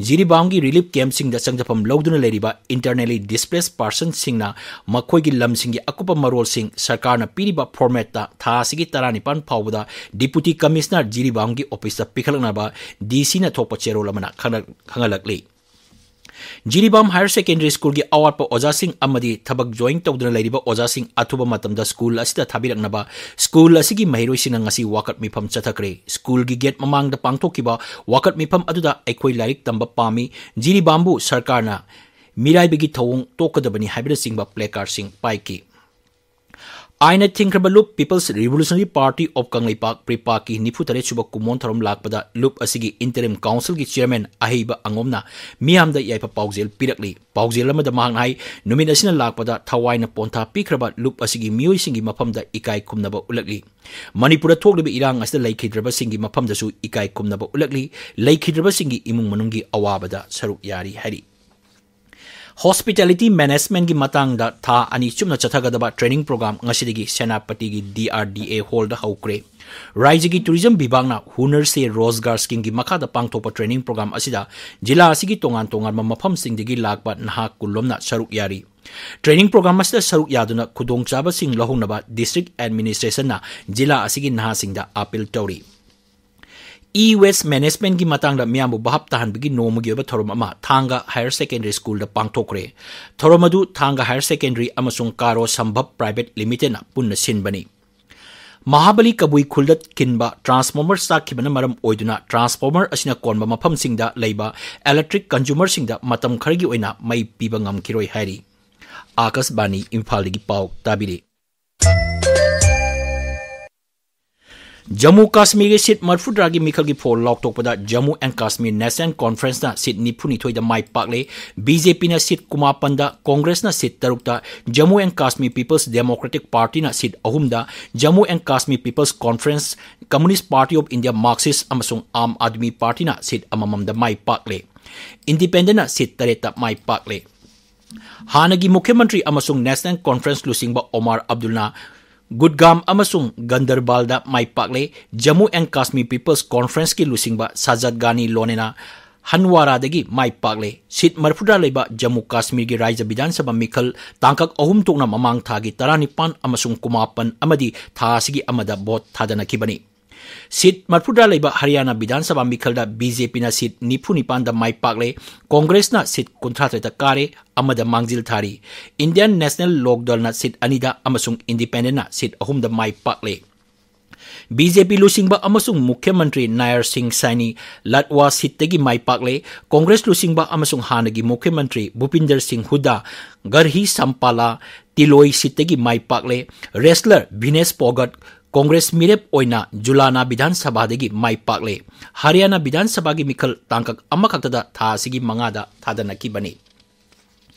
ꯖꯤꯔꯤꯕꯥꯝꯒꯤ relief campꯁꯤꯡꯗ ꯆꯪꯖꯐꯝ ꯂꯧꯗꯨꯅ ꯂꯩꯔꯤꯕ internally displaced personꯁꯤꯡꯅ ꯃꯈꯣꯏꯒꯤ ꯂꯝꯁꯤꯡꯒꯤ ꯑꯀꯨꯞꯄ ꯃꯔꯣꯜꯁꯤꯡ ꯁꯔꯀꯥꯔꯅ ꯄꯤꯔꯤꯕ formatꯇ ꯊꯥ ꯑꯁꯤꯒꯤ ꯇꯔꯥꯅꯤꯄꯥꯟ ꯐꯥꯎꯕꯗ Deputy Commissioner ꯖꯤꯔꯤꯕꯥꯝꯒꯤ officeꯇ ꯄꯤꯈꯠꯂꯛꯅꯕ DCꯅ ꯊꯣꯛꯄ ꯆꯦꯔꯣꯜ ꯑꯃꯅ ꯈꯪꯂꯛ-, ꯈꯪꯍꯜꯂꯛꯂꯤ꯫ ꯖꯤꯔꯤꯕꯥꯝ Higher Secondary Schoolꯒꯤ ꯑꯋꯥꯠꯄ ꯑꯣꯖꯥꯁꯤꯡ ꯑꯃꯗꯤ ꯊꯕꯛ join ꯇꯧꯗꯨꯅ ꯂꯩꯔꯤꯕ ꯑꯣꯖꯥꯁꯤꯡ ꯑꯊꯨꯕ ꯃꯇꯝꯗ school ꯑꯁꯤꯗ ꯊꯥꯕꯤꯔꯛꯅꯕ school ꯑꯁꯤꯒꯤ ꯃꯍꯩꯔꯣꯏꯁꯤꯡꯅ ꯉꯁꯤ ꯋꯥꯀꯠ ꯃꯤꯐꯝ ꯆꯠꯊꯈ꯭ꯔꯦ꯫ Schoolꯒꯤ gate ꯃꯃꯥꯡꯗ ꯄꯥꯡꯊꯣꯛꯈꯤꯕ ꯋꯥꯀꯠ ꯃꯤꯐꯝ ꯑꯗꯨꯗ ꯑꯩꯈꯣꯏ ꯂꯥꯏꯔꯤꯛ ꯇꯝꯕ ꯄꯥꯝꯃꯤ, ꯖꯤꯔꯤꯕꯥꯝꯕꯨ ꯁꯔꯀꯥꯔꯅ ꯃꯤꯔꯥꯏꯕꯒꯤ ꯊꯧꯑꯣꯡ ꯇꯣꯛꯀꯗꯕꯅꯤ ꯍꯥꯏꯕꯅꯆꯤꯡꯕ placardꯁꯤꯡ ꯄꯥꯏꯈꯤ꯫ ꯑꯥꯏꯟꯅ ꯊꯤꯡꯈ꯭ꯔꯕ ꯂꯨꯞ People's Revolutionary Party of Kangleipak, ꯄ꯭ꯔꯤꯄꯥꯛꯀꯤ ꯅꯤꯐꯨ ꯇꯔꯦꯠ ꯁꯨꯕ ꯀꯨꯝꯑꯣꯟ ꯊꯧꯔꯝ ꯂꯥꯛꯄꯗ ꯂꯨꯞ ꯑꯁꯤꯒꯤ interim councilꯒꯤ chairman ꯑꯍꯩꯕ ꯑꯉꯣꯝꯅ ꯃꯤꯌꯥꯝꯗ ꯌꯥꯏꯐ ꯄꯥꯎꯖꯦꯜ ꯄꯤꯔꯛꯂꯤ꯫ ꯄꯥꯎꯖꯦꯜ ꯑꯃꯗ ꯃꯍꯥꯛꯅ ꯍꯥꯏ, ꯅꯨꯃꯤꯠ ꯑꯁꯤꯅ ꯂꯥꯛꯄꯗ ꯊꯋꯥꯏꯅ ꯄꯣꯟꯊꯥ ꯄꯤꯈ꯭ꯔꯕ ꯂꯨꯞ ꯑꯁꯤꯒꯤ ꯃꯤꯑꯣꯏꯁꯤꯡꯒꯤ ꯃꯐꯝꯗ ꯏꯀꯥꯏ ꯈꯨꯝꯅꯕ ꯎꯠꯂꯛꯂꯤ꯫ ꯃꯅꯤꯄꯨꯔꯗ ꯊꯣꯛꯂꯤꯕ ꯏꯔꯥꯡ ꯑꯁꯤꯗ ꯂꯩꯈꯤꯗ꯭ꯔꯕꯁꯤꯡꯒꯤ ꯃꯐꯝꯗꯁꯨ ꯏꯀꯥꯏ ꯈꯨꯝꯅꯕ ꯎꯠꯂꯛꯂꯤ꯫ ꯂꯩꯈꯤꯗ꯭ꯔꯕꯁꯤꯡꯒꯤ ꯏꯃꯨꯡ ꯃꯅꯨꯡꯒꯤ ꯑꯋꯥꯕꯗ ꯁꯔꯨꯛ ꯌꯥꯔꯤ ꯍꯥꯏꯔꯤ꯫ Hospitality managementꯀꯤ ꯃꯇꯥꯡꯗ ꯊꯥ ꯑꯅꯤ ꯆꯨꯞꯅ ꯆꯠꯊꯒꯗꯕ training program ꯉꯁꯤꯗꯒꯤ ꯁꯦꯅꯥꯄꯇꯤꯒꯤ D R D A hallꯗ ꯍꯧꯈ꯭ꯔꯦ꯫ ꯔꯥꯏꯖ꯭ꯌꯒꯤ tourism ꯕꯤꯚꯥꯒꯅ Hunar Se Rozgar schemeꯒꯤ ꯃꯈꯥꯗ ꯄꯥꯡꯊꯣꯛꯄ training program ꯑꯁꯤꯗ ꯖꯤꯂꯥ ꯑꯁꯤꯒꯤ ꯇꯣꯉꯥꯟ ꯇꯣꯉꯥꯟꯕ ꯃꯐꯝꯁꯤꯡꯗꯒꯤ ꯂꯥꯛꯄ ꯅꯍꯥ ꯀꯨꯟꯂꯣꯝꯅ ꯁꯔꯨꯛ ꯌꯥꯔꯤ꯫ Training program ꯑꯁꯤꯗ ꯁꯔꯨꯛ ꯌꯥꯗꯨꯅ ꯈꯨꯗꯣꯡꯆꯥꯕꯁꯤꯡ ꯂꯧꯍꯧꯅꯕ district administrationꯅ ꯖꯤꯂꯥ ꯑꯁꯤꯒꯤ ꯅꯍꯥꯁꯤꯡꯗ appeal ꯇꯧꯔꯤ꯫ E-waste managementꯀꯤ ꯃꯇꯥꯡꯗ ꯃꯤꯌꯥꯝꯕꯨ ꯚꯥꯞ ꯇꯥꯍꯟꯕꯒꯤ ꯅꯣꯡꯃꯒꯤ ꯑꯣꯏꯕ ꯊꯧꯔꯝ ꯑꯃ ꯊꯥꯡꯒ Higher Secondary Schoolꯗ ꯄꯥꯡꯊꯣꯛꯈ꯭ꯔꯦ꯫ ꯊꯧꯔꯝ ꯑꯗꯨ ꯊꯥꯡꯒ Higher Secondary ꯑꯃꯁꯨꯡ ꯀꯥꯔꯣ ꯁꯝꯚꯕ Private Limitedꯅ ꯄꯨꯟꯅ ꯁꯤꯟꯕꯅꯤ꯫ ꯃꯍꯥꯕꯂꯤ ꯀꯕꯨꯏ ꯈꯨꯜꯗ ꯈꯤꯟꯕ transformer ꯆꯥꯛꯈꯤꯕꯅ ꯃꯔꯝ ꯑꯣꯏꯗꯨꯅ transformer ꯑꯁꯤꯅ ꯀꯣꯟꯕ ꯃꯐꯝꯁꯤꯡꯗ ꯂꯩꯕ electric consumerꯁꯤꯡꯗ ꯃꯇꯝ ꯈꯔꯒꯤ ꯑꯣꯏꯅ ꯃꯩ ꯄꯤꯕ ꯉꯝꯈꯤꯔꯣꯏ ꯍꯥꯏꯔꯤ꯫ ꯑꯥꯀꯥꯁꯕꯥꯅꯤ ꯏꯝꯐꯥꯜꯗꯒꯤ ꯄꯥꯎ ꯇꯥꯕꯤꯔꯤ꯫ ꯖꯝꯃꯨ ꯀꯥꯁꯃꯤꯔꯒꯤ seat ꯃꯔꯤꯐꯨꯇꯔꯥꯒꯤ ꯃꯤꯈꯜꯒꯤ ꯐꯣꯜ ꯂꯥꯎꯊꯣꯛꯄꯗ Jammu and Kashmir National Conferenceꯅ seat ꯅꯤꯐꯨꯅꯤꯊꯣꯏꯗ ꯃꯥꯏ ꯄꯥꯛꯂꯦ꯫ BJPꯅ seat ꯀꯨꯟꯃꯥꯄꯟꯗ, Congressꯅ seat ꯇꯔꯨꯛꯇ, Jammu and Kashmir People's Democratic Partyꯅ seat ꯑꯍꯨꯝꯗ, Jammu and Kashmir People's Conference, Communist Party of India, Marxist ꯑꯃꯁꯨꯡ Aam Aadmi Partyꯅ seat ꯑꯃꯃꯝꯗ ꯃꯥꯏ ꯄꯥꯛꯂꯦ꯫ Independentꯅ seat ꯇꯔꯦꯠꯇ ꯃꯥꯏ ꯄꯥꯛꯂꯦ꯫ ꯍꯥꯟꯅꯒꯤ ꯃꯨꯈ꯭ꯌ ꯃꯟꯇ꯭ꯔꯤ ꯑꯃꯁꯨꯡ National Conference ꯂꯨꯆꯤꯡꯕ ꯑꯣꯃꯥꯔ ꯑꯕꯗꯨꯜꯅ ꯒꯨꯗꯒꯥꯝ ꯑꯃꯁꯨꯡ ꯒꯟꯗꯔꯕꯥꯜꯗ ꯃꯥꯏ ꯄꯥꯛꯂꯦ꯫ Jammu and Kashmir People's Conferenceꯀꯤ ꯂꯨꯆꯤꯡꯕ ꯁꯥꯖꯥꯗ ꯒꯥꯅꯤ ꯂꯣꯅꯦꯅ ꯍꯟꯋꯥꯔꯥꯗꯒꯤ ꯃꯥꯏ ꯄꯥꯛꯂꯦ꯫ Seat ꯃꯔꯤꯐꯨꯇꯔꯥ ꯂꯩꯕ ꯖꯝꯃꯨ ꯀꯥꯁꯃꯤꯔꯒꯤ ꯔꯥꯖ꯭ꯌ ꯕꯤꯙꯥꯟ ꯁꯚꯥ ꯃꯤꯈꯜ ꯇꯥꯡꯀꯛ ꯑꯍꯨꯝ ꯊꯣꯛꯅ ꯃꯃꯥꯡ ꯊꯥꯒꯤ ꯇꯔꯥꯅꯤꯄꯥꯟ ꯑꯃꯁꯨꯡ ꯀꯨꯟꯃꯥꯄꯟ ꯑꯃꯗꯤ ꯊꯥ ꯑꯁꯤꯒꯤ ꯑꯃꯗ vote ꯊꯥꯗꯅꯈꯤꯕꯅꯤ꯫ Seat ꯃꯔꯤꯐꯨꯇꯔꯥ ꯂꯩꯕ ꯍꯔꯤꯌꯥꯅꯥ ꯕꯤꯙꯥꯟ ꯁꯚꯥ ꯃꯤꯈꯜꯗ BJPꯅ seat ꯅꯤꯐꯨꯅꯤꯄꯥꯟꯗ ꯃꯥꯏ ꯄꯥꯛꯂꯦ, Congressꯅ seat ꯀꯨꯟꯊ꯭ꯔꯥ ꯇꯔꯦꯠꯇ ꯀꯥꯔꯦ, ꯑꯃꯗ ꯃꯥꯡꯖꯤꯜ ꯊꯥꯔꯤ꯫ Indian National Lok Dalꯅ seat ꯑꯅꯤꯗ ꯑꯃꯁꯨꯡ Independentꯅ seat ꯑꯍꯨꯝꯗ ꯃꯥꯏ ꯄꯥꯛꯂꯦ꯫ BJP ꯂꯨꯆꯤꯡꯕ ꯑꯃꯁꯨꯡ ꯃꯨꯈ꯭ꯌ ꯃꯟꯇ꯭ꯔꯤ ꯅꯥꯌꯔ ꯁꯤꯡ ꯁꯥꯏꯅꯤ ꯂꯠꯋꯥ seatꯇꯒꯤ ꯃꯥꯏ ꯄꯥꯛꯂꯦ꯫ Congress ꯂꯨꯆꯤꯡꯕ ꯑꯃꯁꯨꯡ ꯍꯥꯟꯅꯒꯤ ꯃꯨꯈ꯭ꯌ ꯃꯟꯇ꯭ꯔꯤ ꯚꯨꯄꯤꯟꯗꯔ ꯁꯤꯡ ꯍꯨꯗꯥ ꯒꯔꯍꯤ ꯁꯝꯄꯥꯂꯥ ꯏꯂꯣꯏ ꯁꯤꯠꯇꯒꯤ ꯃꯥꯏ ꯄꯥꯛꯂꯦ꯫ ꯔꯦꯁꯂꯔ ꯚꯤꯅꯦꯁ ꯄꯣꯒꯠ ꯀꯣꯡꯒ꯭ꯔꯦꯁ ꯃꯤꯔꯦꯞ ꯑꯣꯏꯅ ꯖꯨꯂꯥꯅꯥ ꯕꯤꯙꯥꯟ ꯁꯚꯥꯗꯒꯤ ꯃꯥꯏ ꯄꯥꯛꯂꯦ꯫ ꯍꯔꯤꯌꯥꯅꯥ ꯕꯤꯙꯥꯟ ꯁꯚꯥꯒꯤ ꯃꯤꯈꯜ ꯇꯥꯡꯀꯛ ꯑꯃꯈꯛꯇꯗ ꯊꯥ ꯑꯁꯤꯒꯤ ꯃꯉꯥꯗ ꯊꯥꯗꯅꯈꯤꯕꯅꯤ꯫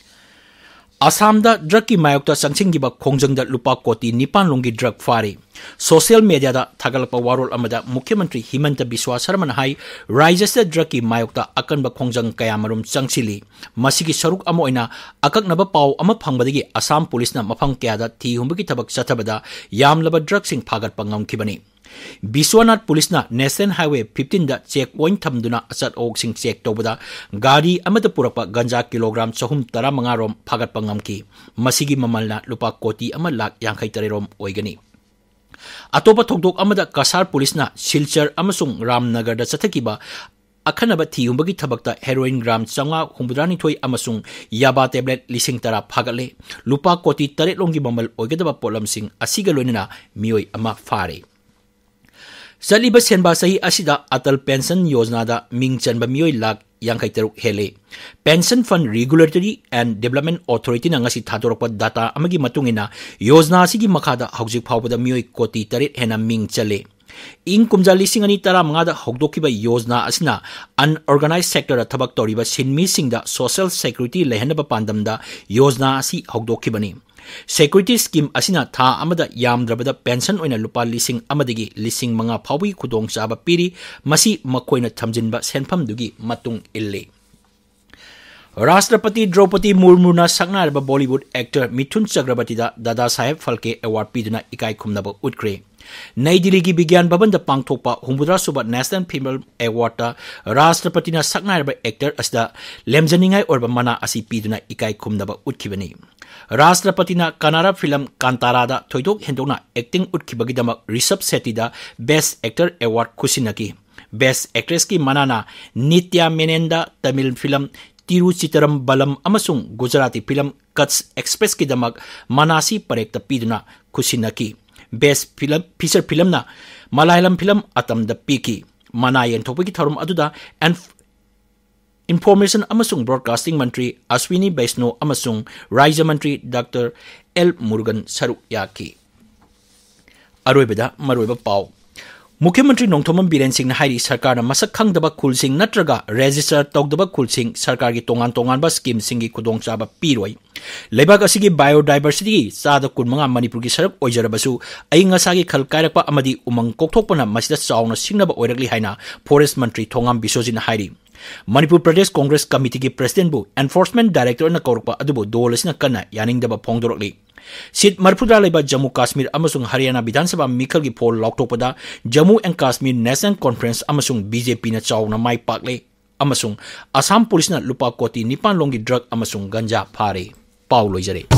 ꯑꯁꯥꯝꯗ ꯗ꯭ꯔꯒꯀꯤ ꯃꯥꯌꯣꯛꯇ ꯆꯪꯁꯤꯟꯈꯤꯕ ꯈꯣꯡꯖꯪꯗ ꯂꯨꯄꯥ ꯀꯣꯇꯤ ꯅꯤꯄꯥꯟ ꯂꯣꯝꯒꯤ ꯗ꯭ꯔꯒ ꯐꯥꯔꯤ꯫ ꯁꯣꯁꯤꯌꯦꯜ ꯃꯦꯗꯤꯌꯥꯗ ꯊꯥꯒꯠꯂꯛꯄ ꯋꯥꯔꯣꯜ ꯑꯃꯗ ꯃꯨꯈ꯭ꯌ ꯃꯟꯇ꯭ꯔꯤ ꯍꯤꯃꯟꯇ ꯕꯤꯁ꯭ꯋꯥ ꯁꯔꯃꯅ ꯍꯥꯏ, ꯔꯥꯖ꯭ꯌꯁꯤꯗ ꯗ꯭ꯔꯒꯀꯤ ꯃꯥꯌꯣꯛꯇ ꯑꯀꯟꯕ ꯈꯣꯡꯖꯪ ꯀꯌꯥꯃꯔꯨꯝ ꯆꯪꯁꯤꯜꯂꯤ꯫ ꯃꯁꯤꯒꯤ ꯁꯔꯨꯛ ꯑꯃ ꯑꯣꯏꯅ ꯑꯀꯛꯅꯕ ꯄꯥꯎ ꯑꯃ ꯐꯪꯕꯗꯒꯤ ꯑꯁꯥꯝ ꯄꯨꯂꯤꯁꯅ ꯃꯐꯝ ꯀꯌꯥꯗ ꯊꯤ ꯍꯨꯝꯕꯒꯤ ꯊꯕꯛ ꯆꯠꯊꯕꯗ ꯌꯥꯝꯂꯕ ꯗ꯭ꯔꯒꯁꯤꯡ ꯐꯥꯒꯠꯄ ꯉꯝꯈꯤꯕꯅꯤ꯫ ꯕꯤꯁ꯭ꯋꯥꯅꯥꯊ ꯄꯨꯂꯤꯁꯅ ꯅꯦꯁꯅꯦꯜ ꯍꯥꯏꯋꯦ ꯐꯤꯐꯇꯤꯟꯗ ꯆꯦꯛ ꯄꯣꯏꯟꯠ ꯊꯝꯗꯨꯅ ꯑꯆꯠ ꯑꯋꯣꯛꯁꯤꯡ ꯆꯦꯛ ꯇꯧꯕꯗ ꯒꯥꯔꯤ ꯑꯃꯗ ꯄꯨꯔꯛꯄ ꯒꯟꯖꯥ ꯀꯤꯂꯣꯒ꯭ꯔꯥꯝ ꯆꯍꯨꯝ ꯇꯔꯥꯃꯉꯥ ꯔꯣꯝ ꯐꯥꯒꯠꯄ ꯉꯝꯈꯤ꯫ ꯃꯁꯤꯒꯤ ꯃꯃꯜꯅ ꯂꯨꯄꯥ ꯀꯣꯇꯤ ꯑꯃ ꯂꯥꯈ ꯌꯥꯡꯈꯩ ꯇꯔꯦꯠ ꯔꯣꯝ ꯑꯣꯏꯒꯅꯤ꯫ ꯑꯇꯣꯞꯄ ꯊꯧꯗꯣꯛ ꯑꯃꯗ ꯀꯁꯥꯔ ꯄꯨꯂꯤꯁꯅ ꯁꯤꯜꯆꯔ ꯑꯃꯁꯨꯡ ꯔꯥꯝꯅꯒꯔꯗ ꯆꯠꯊꯈꯤꯕ ꯑꯈꯟꯅꯕ ꯊꯤ ꯍꯨꯝꯕꯒꯤ ꯊꯕꯛꯇ ꯍꯦꯔꯣꯏꯟ ꯒ꯭ꯔꯥꯝ ꯆꯥꯝꯃꯉꯥ ꯍꯨꯝꯐꯨꯇꯔꯥꯅꯤꯊꯣꯏ ꯑꯃꯁꯨꯡ ꯌꯥꯕꯥ ꯇꯦꯕ꯭ꯂꯦꯠ ꯂꯤꯁꯤꯡ ꯇꯔꯥ ꯐꯥꯒꯠꯂꯦ꯫ ꯂꯨꯄꯥ ꯀꯣꯇꯤ ꯇꯔꯦꯠ ꯂꯣꯝꯒꯤ ꯃꯃꯜ ꯑꯣꯏꯒꯗꯕ ꯄꯣꯠꯂꯝꯁꯤꯡ ꯑꯁꯤꯒ ꯂꯣꯏꯅꯅ ꯃꯤꯑꯣꯏ ꯑꯃ ꯐꯥꯔꯦ꯫ ꯆꯠꯂꯤꯕ ꯁꯦꯟꯕꯥ ꯆꯍꯤ ꯑꯁꯤꯗ ꯑꯇꯜ ꯄꯦꯟꯁꯟ ꯌꯣꯖꯅꯥꯗ ꯃꯤꯡ ꯆꯟꯕ ꯃꯤꯑꯣꯏ ꯂꯥꯈ ꯌꯥꯡꯈꯩ ꯇꯔꯨꯛ ꯍꯦꯜꯂꯦ꯫ Pension Fund Regulatory and Development Authority-ꯅ ꯉꯁꯤ ꯊꯥꯗꯣꯔꯛꯄ data ꯑꯃꯒꯤ ꯃꯇꯨꯡ ꯏꯟꯅ, ꯌꯣꯖꯅꯥ ꯑꯁꯤꯒꯤ ꯃꯈꯥꯗ ꯍꯧꯖꯤꯛ ꯐꯥꯎꯕꯗ ꯃꯤꯑꯣꯏ ꯀꯣꯇꯤ ꯇꯔꯦꯠ ꯍꯦꯟꯅ ꯃꯤꯡ ꯆꯜꯂꯦ꯫ ꯏꯪ ꯀꯨꯝꯖꯥ ꯂꯤꯁꯤꯡ ꯑꯅꯤ ꯇꯔꯥꯃꯉꯥꯗ ꯍꯧꯗꯣꯛꯈꯤꯕ ꯌꯣꯖꯅꯥ ꯑꯁꯤꯅ unorganized sector-ꯗ ꯊꯕꯛ ꯇꯧꯔꯤꯕ ꯁꯤꯟꯃꯤꯁꯤꯡꯗ social security ꯂꯩꯍꯟꯅꯕ ꯄꯥꯟꯗꯝꯗ ꯌꯣꯖꯅꯥ ꯑꯁꯤ ꯍꯧꯗꯣꯛꯈꯤꯕꯅꯤ꯫ Security scheme ꯑꯁꯤꯅ ꯊꯥ ꯑꯃꯗ ꯌꯥꯝꯗ꯭ꯔꯕꯗ pension ꯑꯣꯏꯅ ꯂꯨꯄꯥ ꯂꯤꯁꯤꯡ ꯑꯃꯗꯒꯤ ꯂꯤꯁꯤꯡ ꯃꯉꯥ ꯐꯥꯎꯕꯒꯤ ꯈꯨꯗꯣꯡꯆꯥꯕ ꯄꯤꯔꯤ꯫ ꯃꯁꯤ ꯃꯈꯣꯏꯅ ꯊꯝꯖꯤꯟꯕ ꯁꯦꯟꯐꯝꯗꯨꯒꯤ ꯃꯇꯨꯡ ꯏꯜꯂꯤ꯫ ꯔꯥꯁꯇ꯭ꯔꯄꯇꯤ ꯗ꯭ꯔꯧꯄꯗꯤ ꯃꯨꯔꯃꯨꯅ ꯁꯛꯅꯥꯏꯔꯕ Bollywood actor ꯃꯤꯊꯨꯟ ꯆꯀ꯭ꯔꯕꯔꯇꯤꯗ ꯗꯥꯗꯥ ꯁꯥꯍꯦꯕ ꯐꯥꯜꯀꯦ award ꯄꯤꯗꯨꯅ ꯏꯀꯥꯏ ꯈꯨꯝꯅꯕ ꯎꯠꯈ꯭ꯔꯦ꯫ ꯅꯩ ꯗꯤꯜꯂꯤꯒꯤ ꯕꯤꯒ꯭ꯌꯥꯟ ꯚꯕꯟꯗ ꯄꯥꯡꯊꯣꯛꯄ ꯍꯨꯝꯐꯨꯇꯔꯥ ꯁꯨꯕ National Film Award-ꯇ ꯔꯥꯁꯇ꯭ꯔꯄꯇꯤꯅ ꯁꯛꯅꯥꯏꯔꯕ actor ꯑꯁꯤꯗ ꯂꯦꯝꯖꯅꯤꯡꯉꯥꯏ ꯑꯣꯏꯔꯕ ꯃꯅꯥ ꯑꯁꯤ ꯄꯤꯗꯨꯅ ꯏꯀꯥꯏ ꯈꯨꯝꯅꯕ ꯎꯠꯈꯤꯕꯅꯤ꯫ ꯔꯥꯁꯇ꯭ꯔꯄꯇꯤꯅ ꯀꯟꯅꯥꯔꯥ film ꯀꯥꯟꯇꯥꯔꯥꯗ ꯊꯣꯏꯗꯣꯛ ꯍꯦꯟꯗꯣꯛꯅ acting ꯎꯠꯈꯤꯕꯒꯤꯗꯃꯛ ꯔꯤꯁꯕ ꯁꯦꯇꯤꯗ Best Actor award ꯈꯨꯠꯁꯤꯟꯅꯈꯤ꯫ Best Actress-ꯀꯤ ꯃꯅꯥꯅ ꯅꯤꯇ꯭ꯌꯥ ꯃꯦꯅꯟꯗ Tamil film ꯇꯤꯔꯨꯆꯤꯇꯔꯝꯕꯂꯝ ꯑꯃꯁꯨꯡ ꯒꯨꯖꯔꯥꯇꯤ film Kutch Express-ꯀꯤꯗꯃꯛ ꯃꯅꯥꯁꯤ ꯄꯔꯦꯈꯇ ꯄꯤꯗꯨꯅ ꯈꯨꯠꯁꯤꯟꯅꯈꯤ꯫ Best film, feature film-ꯅ Malayalam film ꯑꯇꯝꯗ ꯄꯤꯈꯤ꯫ ꯃꯅꯥ ꯌꯦꯟꯊꯣꯛꯄꯒꯤ ꯊꯧꯔꯝ ꯑꯗꯨꯗ ꯑꯦꯟ-, Information ꯑꯃꯁꯨꯡ Broadcasting ꯃꯟꯇ꯭ꯔꯤ ꯑꯁ꯭ꯋꯤꯅꯤ ꯕꯩꯁꯅꯣ ꯑꯃꯁꯨꯡ ꯔꯥꯖ꯭ꯌ ꯃꯟꯇ꯭ꯔꯤ ꯗꯥꯛꯇꯔ ꯑꯦꯜ ꯃꯨꯔꯨꯒꯟ ꯁꯔꯨꯛ ꯌꯥꯈꯤ꯫ ꯑꯔꯣꯏꯕꯗ ꯃꯔꯨꯑꯣꯏꯕ ꯄꯥꯎ꯫ ꯃꯨꯈ꯭ꯌ ꯃꯟꯇ꯭ꯔꯤ ꯅꯣꯡꯊꯣꯝꯕꯝ ꯕꯤꯔꯦꯟ ꯁꯤꯡꯅ ꯍꯥꯏꯔꯤ, ꯁꯔꯀꯥꯔꯅ ꯃꯁꯛ ꯈꯪꯗꯕ ꯈꯨꯜꯁꯤꯡ ꯅꯠꯇ꯭ꯔꯒ register ꯇꯧꯗꯕ ꯈꯨꯜꯁꯤꯡ ꯁꯔꯀꯥꯔꯒꯤ ꯇꯣꯉꯥꯟ ꯇꯣꯉꯥꯟꯕ scheme ꯁꯤꯡꯒꯤ ꯈꯨꯗꯣꯡꯆꯥꯕ ꯄꯤꯔꯣꯏ꯫ ꯂꯩꯕꯥꯛ ꯑꯁꯤꯒꯤ biodiversity ꯆꯥꯗ ꯀꯨꯟꯃꯉꯥ ꯃꯅꯤꯄꯨꯔꯒꯤ ꯁꯔꯨꯛ ꯑꯣꯏꯖꯔꯕꯁꯨ, ꯑꯏꯪ ꯑꯁꯥꯒꯤ ꯈꯜ ꯀꯥꯏꯔꯛꯄ ꯑꯃꯗꯤ ꯎꯃꯪ ꯀꯣꯛꯊꯣꯛꯄꯅ ꯃꯁꯤꯗ ꯆꯥꯎꯅ ꯁꯤꯡꯅꯕ ꯑꯣꯏꯔꯛꯂꯤ ꯍꯥꯏꯅ forest ꯃꯟꯇ꯭ꯔꯤ ꯊꯣꯉꯥꯝ ꯕꯤꯁꯣꯖꯤꯠꯅ ꯍꯥꯏꯔꯤ꯫ ꯃꯅꯤꯄꯨꯔ ꯄ꯭ꯔꯗꯦꯁ ꯀꯣꯡꯒ꯭ꯔꯦꯁ ꯀꯃꯤꯇꯤꯒꯤ president ꯕꯨ enforcement director ꯅ ꯀꯧꯔꯛꯄ ꯑꯗꯨꯕꯨ ꯗꯣꯜ ꯑꯁꯤꯅ ꯀꯟꯅ ꯌꯥꯅꯤꯡꯗꯕ ꯐꯣꯡꯗꯣꯔꯛꯂꯤ꯫ Seat ꯃꯔꯤꯐꯨꯇꯔꯥ ꯂꯩꯕ ꯖꯝꯃꯨ ꯀꯥꯁꯃꯤꯔ ꯑꯃꯁꯨꯡ ꯍꯔꯤꯌꯥꯅꯥ ꯕꯤꯙꯥꯟ ꯁꯚꯥ ꯃꯤꯈꯜꯒꯤ ꯐꯣꯜ ꯂꯥꯎꯊꯣꯛꯄꯗ Jammu and Kashmir National Conference ꯑꯃꯁꯨꯡ BJP ꯅ ꯆꯥꯎꯅ ꯃꯥꯏ ꯄꯥꯛꯂꯦ ꯑꯃꯁꯨꯡ ꯑꯁꯥꯝ ꯄꯨꯂꯤꯁꯅ ꯂꯨꯄꯥ ꯀꯣꯇꯤ ꯅꯤꯄꯥꯟ ꯂꯣꯝꯒꯤ drug ꯑꯃꯁꯨꯡ ꯒꯟꯖꯥ ꯐꯥꯔꯦ꯫ ꯄꯥꯎ ꯂꯣꯏꯖꯔꯦ꯫